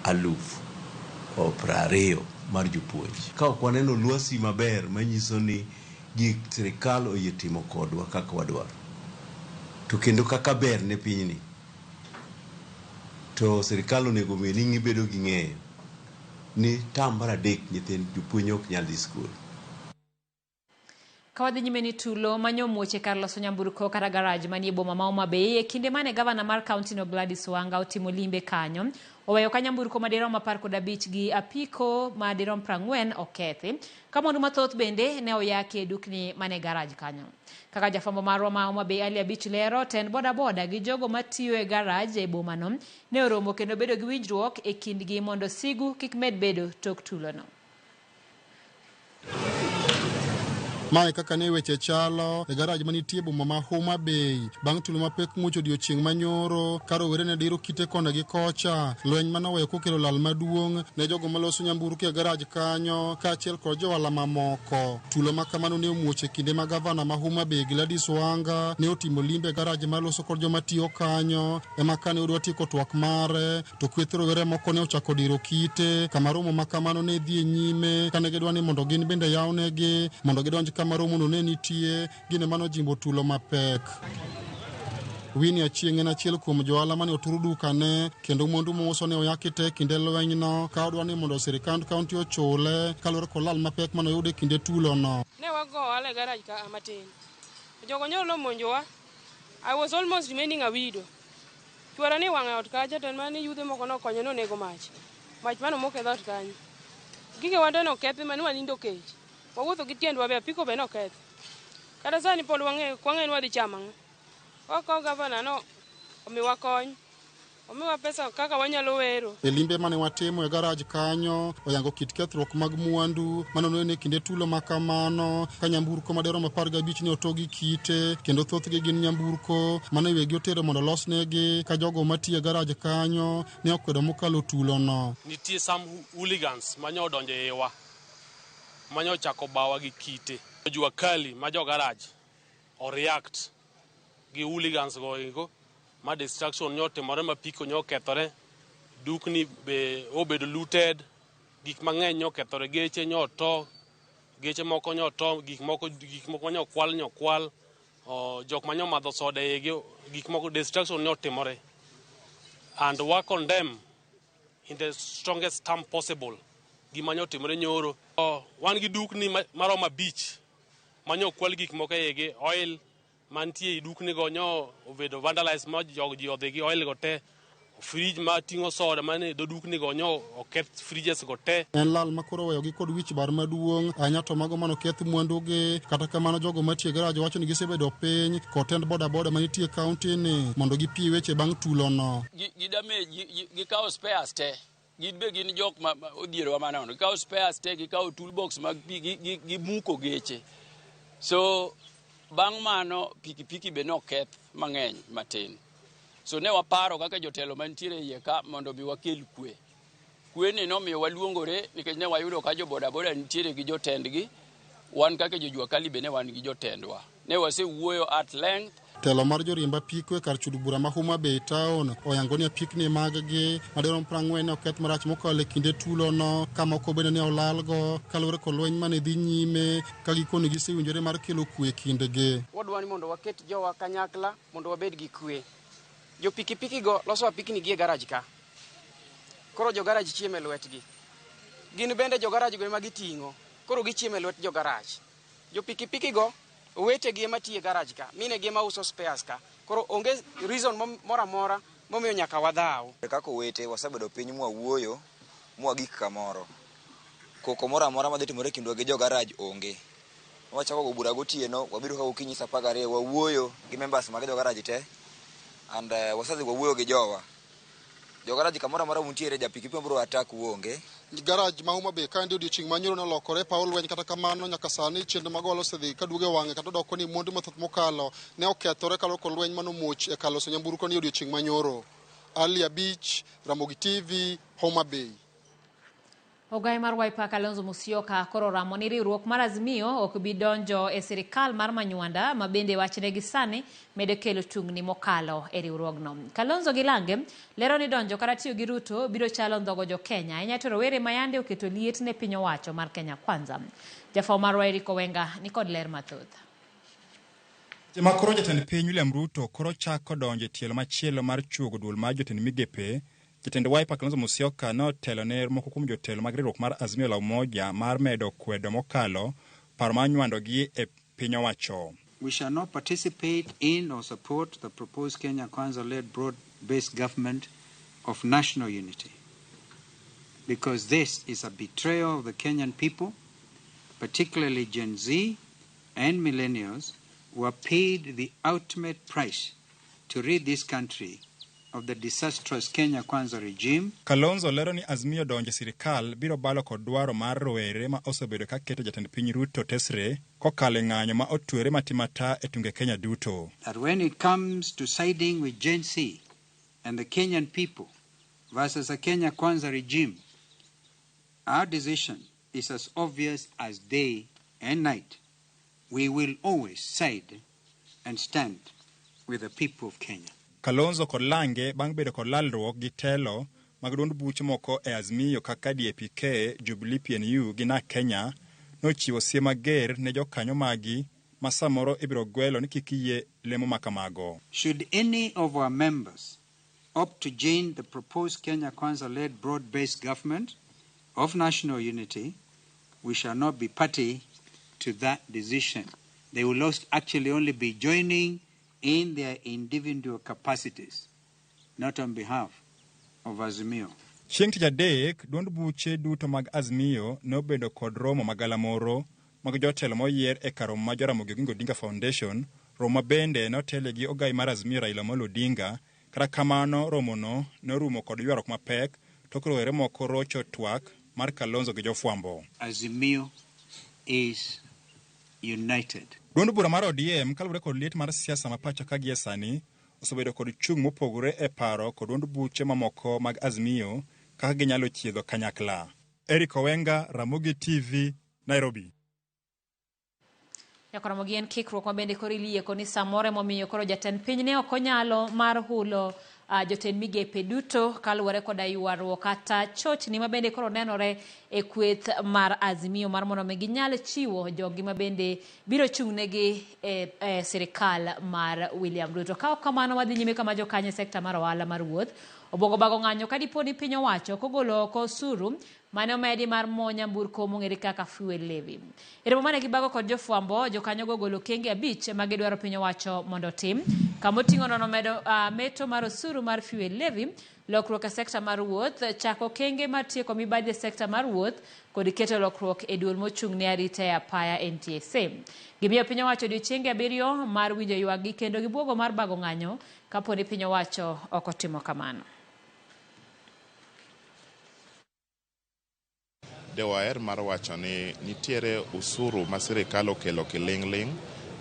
20,000 mar jopuonj. Ka ok waneno lwasi maber manyiso ni gik sirikal oyie timo kodwa kaka wadwaro to kendo kaka ber ne pinyni, to sirikal onego bed ni gibedo gi ng'eyo ni tam mar 3 nyithind jopuonj ok nyal dhi skul. Ka wadhi nyime ni tulo manyo muoche kar loso nyamburko kata garaj manie boma ma Homa Bay e kinde mane gavana mar kaunti no Gladys Wanga otimo limbe kanyo, oweyo ka nyamburko madirom 15 gi apiko madirom 40 okethi, ka mwandu mathoth bende ne oyaki e dukni mane garaj kanyo. Kaka jafwambo marwa ma Homa Bay Ali Abich lero, tend bodaboda gi jogo matiyo e garaj e bomano ne oromo kendo bedo gi winjruok e kindgi mondo sigu kik med bedo tok tulono. Mae kaka ne weche chalo e garaj manitie boma ma Homa Bay bang' tulo mapek muoch odiochieng' manyoro ka rowere ne diro kite kona gi kocha, lweny manoweyo kokelo lal maduong' ne jogo maloso nyamburko e garaj kanyo kaachiel kod johala mamoko. Tulo ma kamano ne omuoch e kinde ma gavana ma Homa Bay Gladys Wanga ne otimo limbe e garaj maloso kod joma tiyo kanyo, ema kane odwa tieko twak mare to kweth rowere moko ne ochako diro kite kama romo ma kamano ne dhi e nyime kane gidwa ni mondo gin bende yawnegi mondo gidonj kama romono ne nitie, gine mano jimbo tulo mapek. Winnie Achieng' en achiel kuom johala mane oturo dukane kendo mwandu mouso ne oyaki te kinde lwenyno ka odwa ni mondo sirikand kaunti ochule kaluwore kod lal mapek mane oyudo e kinde tulono. Ne wago ohala e garaj ka matin. Jogo nyoro nomonjowa. I was almost remaining a widow. Chuora ni wang'e ot kacha to en mana ni yudhe moko nokonye nonego mach. Mach mano mok e dhoot kanyo. Gigewa te nokethi mane wanindo kech. Wawuotho gi tiendwa be apiko be nokethi. Kata sani pod wang'e ok wang'e ni wadhi chamo ang'o. Wakawo gavana no omiwa kony. Omiwa pesa kaka wanyalo wero. E limbe mane watimo e garaj kanyo, oyango kit kethruok mag mwandu manoneno e kinde tulo ma kamano, ka nyamburko maderom 15 ne oto gi kite, kendo thothgi gin nyamburko mane wegi otero mondo olosnegi, ka jogo matiyo e garaj kanyo ne okwedo mokalo tulono. Nitie some hooligans manyo odonjo e iwa, manyo ochako bawa gi kite. Jua kali ma jo garaj o react gi hooligans go eko, ma destruction nyo otimore, ma piko nyo okethore, dukni be obedo looted, gik mang'eny nyo okethore, geche nyo oto, geche moko nyo oto, gik moko nyo okwal nyo okwal, jok manyo madho soda e igi, gik moko destruction nyo otimore. And wa condemn in the strongest term possible gima nyo otimore nyoro. Wan gi dukni maromo 5 manyo okwal gik moko e igi, oil mantie e dukni go nyo obedo vandalized ma ji odhi gi oil go te, fridge ma ting'o soda mane dho dukni go nyo oketh fridges go te. En lal ma koro oweyogi kod wich bar maduong' ahinya to mago manoketh mwandugi. Kata kamano jogo matiyo e garaj wacho ni gisebedo piny kod tend bodaboda manitie e kaunti ni mondo gipie weche bang' tulono. Gi damage, gikawo spares te. Gin be gin jok ma odhierowa manono. Gikawo spares te, gikawo toolbox mag pi, gimuko geche. So bang' mano pikipiki be noketh mang'eny matin. So ne waparo kaka jotelo mantiere iye ka mondo mi wakel kwe. Kwe ni nomiyo waluongore nikech ne wayudo ka jo bodaboda nitiere gi jotendgi, wan kaka jo jua kali be ne wan gi jotendwa. Ne wasewuoyo at length. Telo mar joriemb apiko e kar chudo bura ma Homa Bay town oyango ni apikni mag-gi madirom 40 ne oketh marach mokalo e kinde tulono, ka moko bende ne olalgo kaluwore kod lweny mane dhi nyime ka gikoni gisewinjore mar kelo kwe e kindgi. Wadwa ni mondo waket jowa kanyakla mondo wabed gi kwe. Jo pikipiki go loso apikni gi e garaj ka. Koro jo garaj chiemo e lwetgi. Gin bende jo garaj go ema giting'o. Koro gichiemo e lwet jo garaj. Jo pikipiki go owetegi ema tiyo e garaj ka, minegi ema uso spares ka. Koro onge reason moro amora momiyo nyaka wadhaw. Kaka owete wasebedo piny mwawuoyo mwagik kamoro. Koko moro amora madhi timore e kindwa gi jo garaj onge. Wachako go bura gotieno, wabiro ka gokinyi saa 12 wawuoyo gi members mag jo garaj te. And wasedhi wawuoyo gi jowa. Jo garaj kamoro amora muntiere, ja pikipiki mabiro attack uonge. Garaj ma Homa Bay kaendi odiochieng' ma nyoro nolokore paw lweny, kata kamano nyaka sani chenro mag ohala osedhi kaduogo e wang'e kata odoko ni mwandu mathoth mokalo ne okethore kaluwore kod lweny manomuoch e kar loso nyamburko ni odiochieng' ma nyoro. Ali Abich, Ramogi TV, Homa Bay. Ogaye mar Wiper Kalonzo Musyoka koro oramo ni riwruok mar Azimio ok bi donjo e sirikal mar Manywanda ma bende wachne gi sani medo kelo tungni mokalo e riwruogno. Kalonzo gi Lange lero ni donjo kata tiyo gi Ruto biro chalo ndhogo jo Kenya, ahinya to rowere ma yande oketo liet ne piny owacho mar Kenya Kwanza. Jafwambo marwa Eric Owenga ni kod ler mathoth. Seche ma koro jatend piny William Ruto koro chako donjo e tielo machielo mar chuogo duol mar jotend migepe, jatend Wiper Kalonzo Musyoka ne otelo ne moko kuom jotelo mag riwruok mar Azimio la Umoja mar medo kwedo mokalo paro mar nywandogi e piny owacho. We shall not participate in or support the proposed Kenya Kwanza-led broad-based government of national unity, because this is a betrayal of the Kenyan people, particularly Gen Z and millennials, who have paid the ultimate price to rid this country of the disastrous Kenya Kwanza regime. Kalonzo lero ni Azimio donjo e sirikal biro balo kod dwaro mar rowere ma osebedo ka keto jatend piny Ruto tesre kokalo e ng'anyo ma otwere matimata e tunge Kenya duto. That when it comes to siding with Gen Z and the Kenyan people versus a Kenya Kwanza regime, our decision is as obvious as day and night. We will always side and stand with the people of Kenya. Kalonzo kod Lange bang' bedo kod lalruok gi telo mag duond buche moko e Azimio kaka DAP-K, Jubilee PNU gi NARC Kenya nochiwo siem mager ne jokanyo magi ma samoro ibiro gwelo ni kik yie lemo ma kamago. Should any of our members opt to join the proposed Kenya Kwanza-led broad-based government of national unity, we shall not be party to that decision. They will actually only be joining in their individual capacities, not on behalf of Azimio. Chieng' tich adek, duond buche duto mag Azimio ne obedo kod romo magalamoro mag jotelo moyier e kar romo ma Jaramogi Oginga Odinga Foundation, romo ma bende notele gi ogai mar Azimio Raila Amolo Odinga. Kata kamano romono norumo kod ywaruok mapek tok rowere moko rocho twak mar Kalonzo gi jofwambo. Azimio is united. Duond bura mar ODM kaluwore kod liet mar siasa ma pacho ka gie sani osebedo kod chung' mopogore e paro kod duond buche mamoko mag Azimio kaka ginyalo chiedho kanyakla. Eric Owenga, Ramogi TV, Nairobi. Nyakoromogi en kikruok ma bende koro ilieko ni samoro emomiyo koro jatend piny ne ok onyalo mar hulo jotend migepe duto kaluwore koda ywaruok kata chochni ma bende koro nenore e kweth mar Azimio mar mondo mi ginyal chiwo joggi ma bende biro chung' negi e sirikal mar William Ruto. Ka ok kamano wadhi nyime kama jokanyo e sekta mar ohala mar wuoth obuogo bago ng'anyo ka dipo ni piny owacho kogolo oko osuru mane omedi mar mo nyamburko mong'ere kaka fuel levy. E romo mane gibago kod jofwambo, jokanyogo ogolo okenge 5 ma gidwaro piny owacho mondo otim. Kama oting'o nono medo meto mar osuru mar fuel levy, lokruok e sekta mar wuoth, chako okenge mar tieko mibadhi e sekta mar wuoth kod keto lokruok e duol mochung' ne arita e apaya NTSA. Gimiyo piny owacho odiochienge 7 mar winjo ywakgi kendo gibuogo mar bago ng'anyo kapo ni piny owacho ok otimo kamano. De waher mar wacho ni nitiere usuru ma sirikal okelo kiling'ling'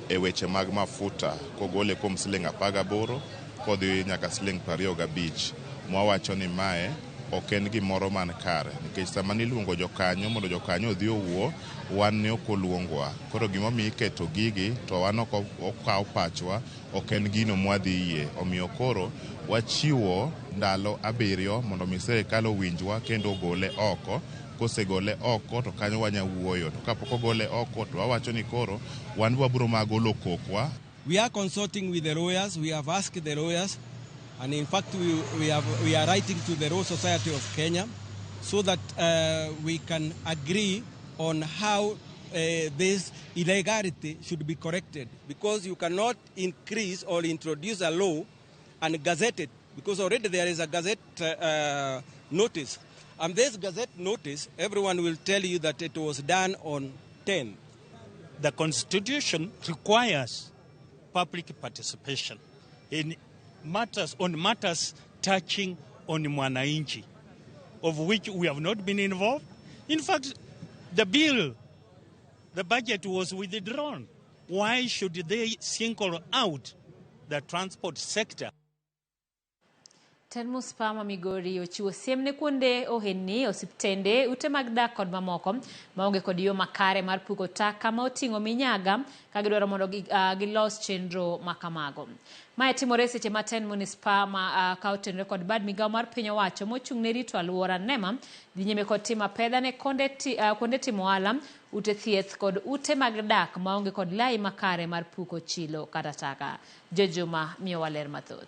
e weche mag mafuta kogole kuom siling 18 kodhi nyaka siling 25. Mwawacho ni mae ok en gimoro man kare nikech sama niluongo jokanyo mondo jokanyo odhi owuo, wan ne ok oluongwa. Koro gimomiyo iketo gigi to wan ok okaw pachwa, ok en gino mwadhi yie. Omiyo koro wachiwo ndalo 7 mondo mi sirikal owinjwa kendo ogole oko. Kosegole oko to kanyo wanya wuoyo, to kapok ogole oko to wawacho ni koro wan wabiro ma golo kokwa. We are consulting with the lawyers. We have asked the lawyers, and in fact, we are writing to the Law Society of Kenya so that we can agree on how this illegality should be corrected. Because you cannot increase or introduce a law and gazette it, because already there is a gazette notice. And this gazette notice, everyone will tell you that it was done on 10. The Constitution requires public participation in matters, on matters touching on mwananchi, of which we have not been involved. In fact, the bill, the budget was withdrawn. Why should they single out the transport sector? Tend Munispa ma Migori ochiwo siem ne kuonde ohelni, osiptende, ute mag dak kod mamoko maonge kod yo makare mar puko taka ma oting'o minyaga ka gidwaro mondo gilos chenro makamago. Mae timore seche ma tend Munispa ma ka otenore kod bad migawo mar piny owacho mochung' ne rito alwora NEMA dhi nyime kod timo apedha ne kuonde timo ohala, ute thieth kod ute mag dak maonge kod lai makare mar puko chilo kata taka. Jojuma miyowa ler mathoth.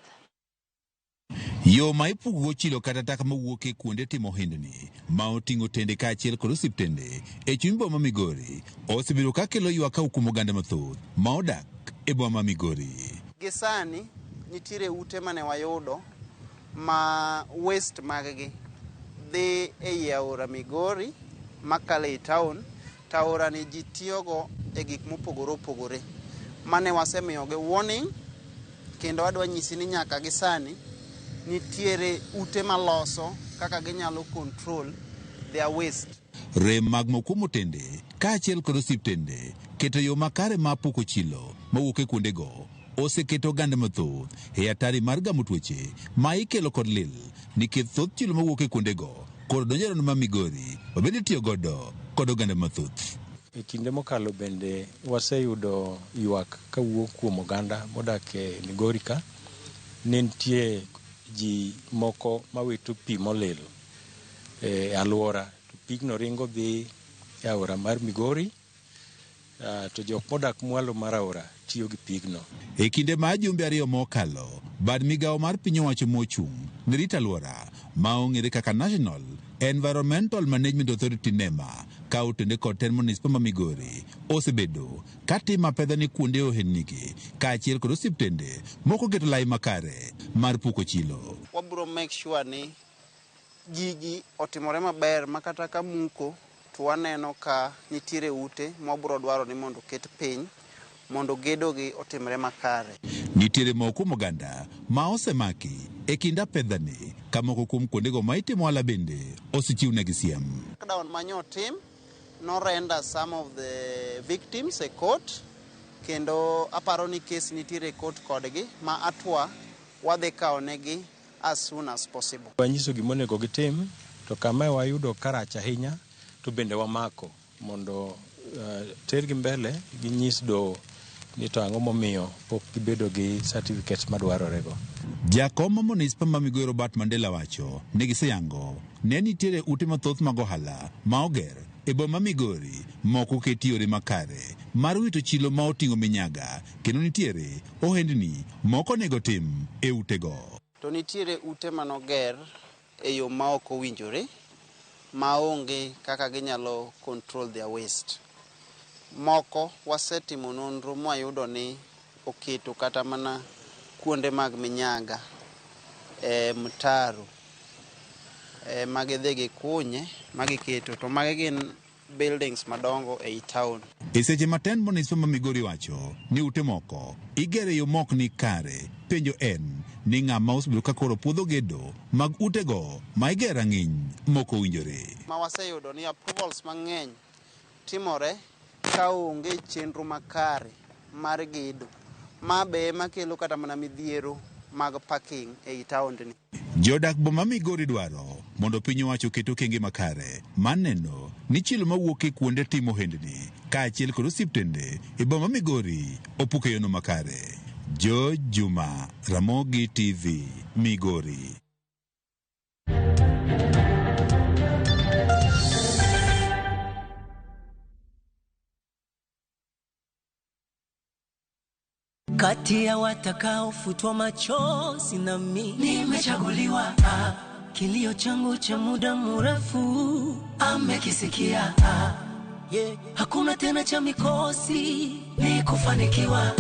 Yo ma ipukogo chilo kata taka mawuok e kuonde timo ohendni ma oting'o tende kaachiel kod osiptende e chuny boma Migori osebedo ka kelo ywak ka kuom oganda mathoth ma odak e boma ma Migori. Gi sani nitiere ute mane wayudo ma waste mag-gi dhi ei aora Migori makalo ei town to aora ni ji tiyogo e gik mopogore opogore. Mane wasemiyogi warning kendo adwa nyisi ni nyaka gi sani nitiere ute maloso kaka ginyalo control their waste. Rem mag moko kuom otende kaachiel kod osiptende keto yo makare mar puko chilo mawuok e kuondego oseketo oganda mathoth e hatari mar gamo tuoche ma ikelo kod lil nikech thoth chilo mawuok e kuondego koro donjo e rondo ma Migori mabende itiyo godo kod oganda mathoth. E kinde mokalo bende waseyudo ywak kawuok kuom oganda modak e Migori ka ni nitie ji moko mawito pi molil e alwora to pigno ringo dhi e aora mar Migori to jok modak mwalo mar aora tiyo gi pigno. E kinde mar jumbe 2 mokalo, bad migawo mar piny owacho mochung' ne rito alwora ma ong'ere kaka National Environmental Management Authority NEMA ka otende kod tend Munispa ma Migori osebedo ka katimo apedha ne kuonde ohendnigi kaachiel kod osiptende moko keto lai makare mar puko chilo. Wabiro make sure ni gigi otimore maber ma kata ka muko to waneno ka nitiere ute mwabiro dwaro ni mondo oket piny mondo gedogi otimre makare. Nitiere moko kuom oganda ma osemaki e kind apedhani ka moko kuom kuondego ma itimo ohala bende osechiwnegi siem. Crackdown manyo tim no render some of the victims e court kendo aparo ni kes nitiere e court kodgi ma atwa wadhi kawonegi as soon as possible. Wanyiso gima onego gitim to kama wayudo karach ahinya to bende wamako mondo tergi mbele ginyis doho ni to ang'o momiyo pok gibedo gi certificates madwarore go. Jakom ma Munispa ma Migori Robert Mandela wacho ni giseyango ne nitiere ute mathoth mag ohala ma oger e boma Migori moko oketi yore makare mar wito chilo ma oting'o minyaga kendo nitiere ohendni moko onego tim e utego. To nitiere ute manoger e yo ma ok owinjore maonge kaka ginyalo control their waste. Moko wasetimo nonro mwayudo ni oketo kata mana kuonde mag minyaga e mtaro ma gidhi gikunye ma giketo to magi gin buildings madongo ei town. E seche ma tend Munispa ma Migori wacho ni ute moko igero e yo mok ni kare, penjo en ni ng'ama osebedo ka koro puodho gedo mag utego ma igero rang'iny mok owinjore. Ma waseyudo ni approvals mang'eny timore ka onge chenro makare mar gedo. Ma be ema kelo kata mana midhiero mag parking ei taondni. Jodak boma Migori dwaro mondo piny owacho oket okenge makare mar neno ni chilo mawuok e kuonde timo ohendni kaachiel kod osiptende e boma Migori opuk e yono makare. George Juma, Ramogi TV, Migori. Kati ya watakaofutwa machozi na mimi nimechaguliwa. Kilio changu cha muda mrefu amekisikia. Yeah. Hakuna tena cha mikosi ni kufanikiwa.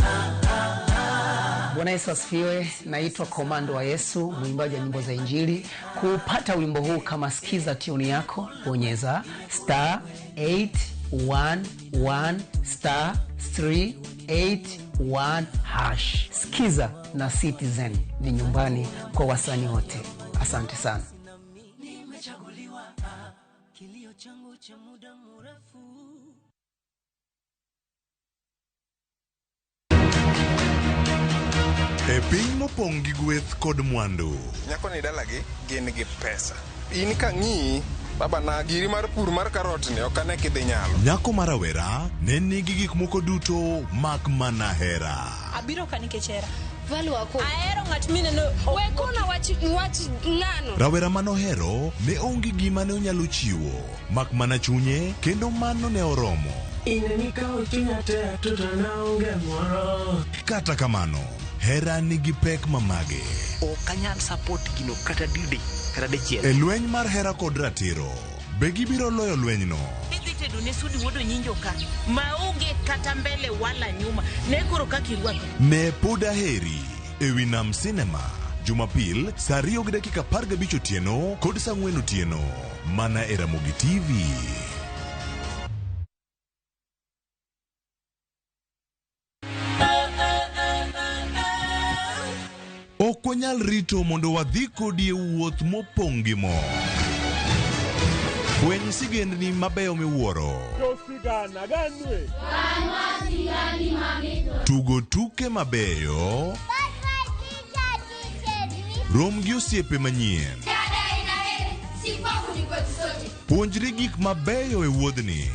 Bwana Yesu asifiwe. Naitwa Komando wa Yesu, mwimbaji wa nyimbo za Injili. Kupata wimbo huu kama sikiza tune yako, bonyeza star 811 star 381 hash. Sikiza na Citizen ni nyumbani kwa wasanii wote. Asante sana. Nimechaguliwa, kilio changu cha muda mrefu. E piny mopong' gi gweth kod mwandu. Nyako ni dalagi gin gi pesa. In ka ng'iyi, baba na giri mar pur mar karot ni ok ane kidhi nyalo. Nyako ma rawera ne nigi gik moko duto mak mana hera. Abiro ka nikech hera. Ahero ng'at mineno. We kona wach ng'ano. Rawera manohero ne onge gima ne onyalo chiwo mak mana chunye kendo mano ne oromo. In nikawo chunya te to naonge moro. Kata kamano, hera nigi pek mamage. Ok anyal support gino kata didi kata dichiel. E lweny mar hera kod ratiro, be gibiro loyo lwenyno? Idhi tedo ne Sudi wuod Onyinjo ka maonge kata mbele wala nyuma ne koro kaka irwako. Ne pod aheri ewi Nam Cinema Jumapil saa 2:15 otieno kod saa 4 otieno mana e Ramogi TV. Ok wanyal rito mondo wadhi kodi e wuoth mopong' gi mor. Fweny sigendni mabeyo miwuoro. Tugo tuke mabeyo. Rom gi osiepe manyien. Puonjri gik mabeyo e wuodhni.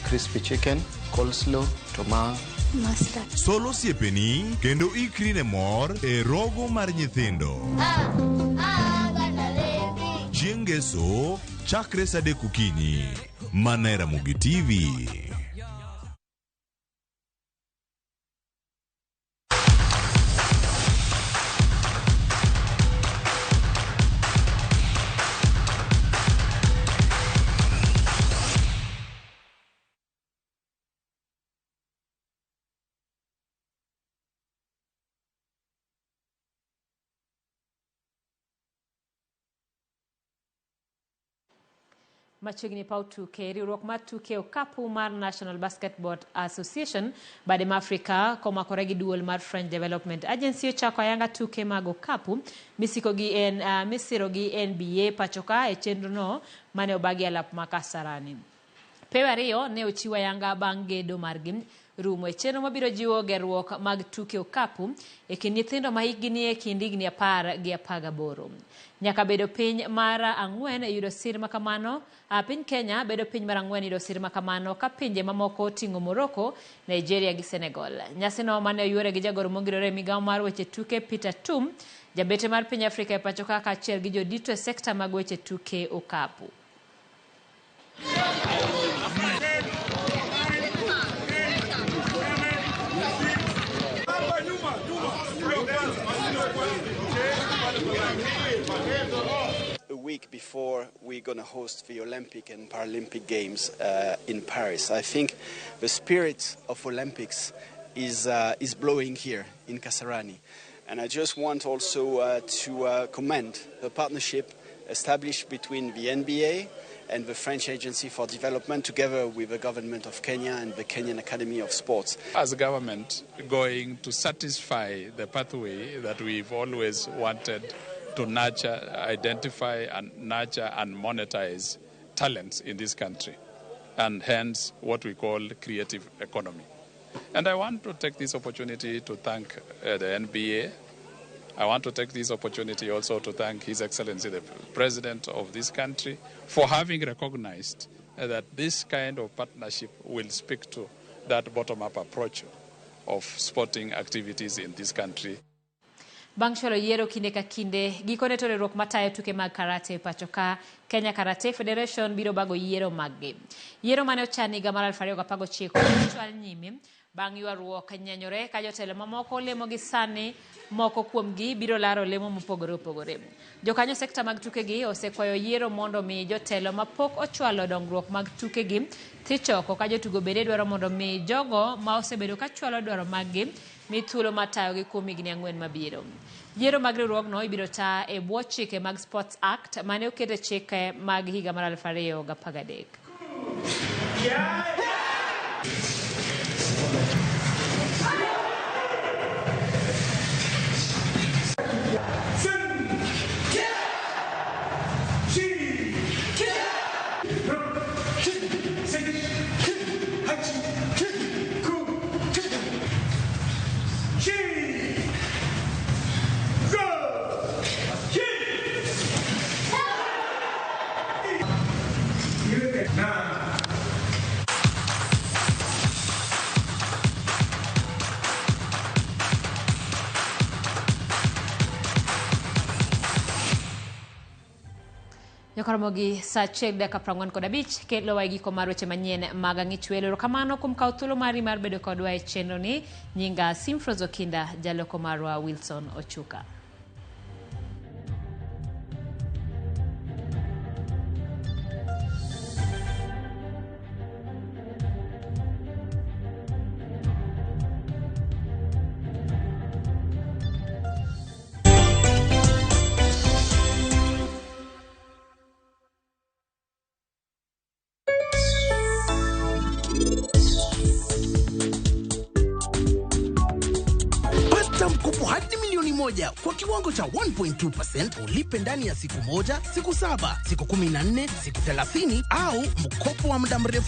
Crispy chicken, coleslaw, tomato. Mustard. Sol osiepeni kendo ikri ne mor e rogo mar nyithindo. Chieng' Ngeso chakre saa 3 okinyi mana e Ramogi TV. Machiegni paw tuke, riwruok mar tuke okapu mar National Basketball Association bade ma Afrika komakore gi duol mar French Development Agency ochako ayanga tuke mag okapu misiko gi en, misiro gi NBA pachoka e chenro no mane obagi alap ma Kasarani. Pewe ariyo ne ochiw ayanga bang' gedo margi rumo e chenro mabiro jiwo gerruok mag tuke okapu e kind nyithindo ma hikgi nie kind higni 10 gi 18. Nyaka bedo piny mar ang'wen e yudo sir makamano, piny Kenya bedo piny mar ang'wen yudo sir makamano ka pinje mamoko oting'o Morocco, Nigeria gi Senegal. Nyasino mane oyuore gi jagoro mongirore e migawo mar weche tuke Peter Tum, jabete mar piny Afrika e pacho ka kaachiel gi jodito e sekta mag weche tuke okapu. A week before we're going to host the Olympic and Paralympic Games in Paris. I think the spirit of Olympics is blowing here in Kasarani. And I just want also to commend the partnership established between the NBA and the French Agency for Development together with the government of Kenya and the Kenyan Academy of Sports. As a government going to satisfy the pathway that we've always wanted to nurture, identify and nurture and monetize talents in this country, and hence what we call creative economy. And I want to take this opportunity to thank the NBA. I want to take this opportunity also to thank His Excellency the President of this country for having recognized that this kind of partnership will speak to that bottom-up approach of sporting activities in this country. Bang' chwalo yiero kinde ka kinde, gikone to riwruok matayo tuke mag karate pacho ka Kenya Karate Federation biro bago yiero maggi. Yiero mane ochan higa mar 2019 ochwal nyime bang' ywaruok nyenyore ka jotelo mamoko lemo gi sani moko kuomgi biro laro lemo mopogore opogore. Jokanyo sekta mag tukegi osekwayo yiero mondo mi jotelo mapok ochwalo dongruok mag tukegi thichoko ka jotugo bende dwaro mondo mi jogo ma osebedo ka chwalo dwaro maggi mi thuolo mar tayogi kuom higni 4 mabiro. Yiero mag riwruogno ibiro taa e bwo chike mag Sports Act mane oket e chike mag higa mar 2013. Nyakoromogi saa 1:45 kelo wa e giko mar weche manyien mag Ang'ich Welo. Erokamano kuom kawo thuolo mari mar bedo kodwa e chenro ni. Nyinga Simfrozo Kinda, jaloko marwa Wilson Ochuka. Kwa kiwango cha 1.2% ulipe ndani ya siku 1, siku 7, siku 14, siku 30 au mkopo wa muda mrefu.